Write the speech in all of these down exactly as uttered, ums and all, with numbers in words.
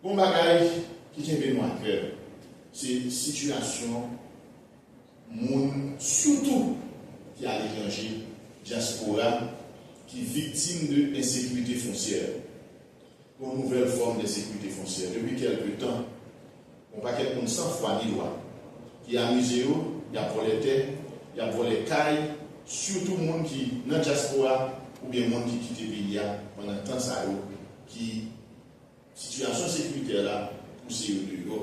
Yon bagay ki kenbe nou akè, se sitiyasyon moun, sitou ki aletranje, dyaspora, ki viktim de ensekirite fonsyè. Yon nouvèl fòm de sekirite fonsyè. Depi kèlke tan, yon pakèt moun san fwa ni lwa ki amize yo, y ap vòlè tè, y ap vòlè kay, sitou moun ki nan dyaspora oubyen moun ki kite peyi a pandan tan sa yo, ki sitiyasyon sekiritè la pouse yo deyò.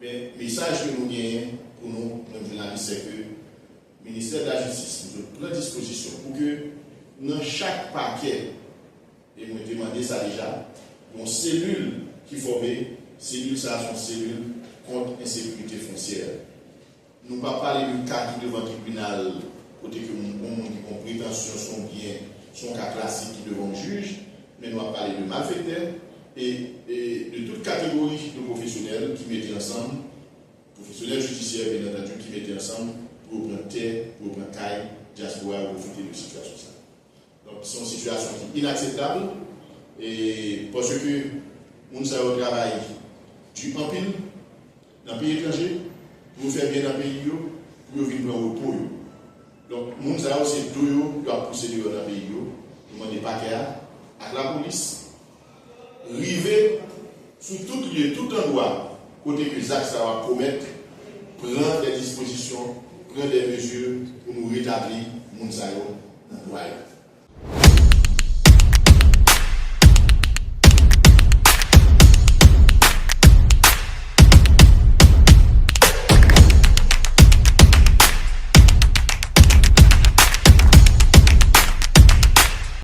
Men, mesaj ke nou genyen pou nou, menm jounalis, se ke Ministè de la Jistis, nou pran dispozisyon pou ke nan chak pakè, e mwen te mande sa deja, yon selil ki fòme, selil sa a se yon selil kont ensekirite fonsyè. Nou p ap pale de ka ki devan tribinal, kote ke yon moun ki gon pretansyon se yon byen, se yon ka klasik ki devan yon jij, men nou ap pale de malfektè, e, e de tout kategori de pwofesyonèl ki mete ansanm, pwofesyonèl jidisyè, byen antandi, ki mete ansanm pou yo pran tè, pou yo pran kay dyaspora yo, pwofite de sitiyasyon sa. Donk, se yon sitiyasyon ki inakseptab, e paske moun sa yo travay di anpil nan peyi etranje pou yo fè byen nan peyi yo, pou yo vin pran repo yo. Donk, moun sa yo, se do yo yo ap pouse deyò nan peyi yo. Nou mande pakè a ak lapolis rive sou tout lye, tout andwa kote ke zak sa yo ap komèt, pran de dispozisyon, pran de mezi pou nou retabli moun sa yo nan dwa yo.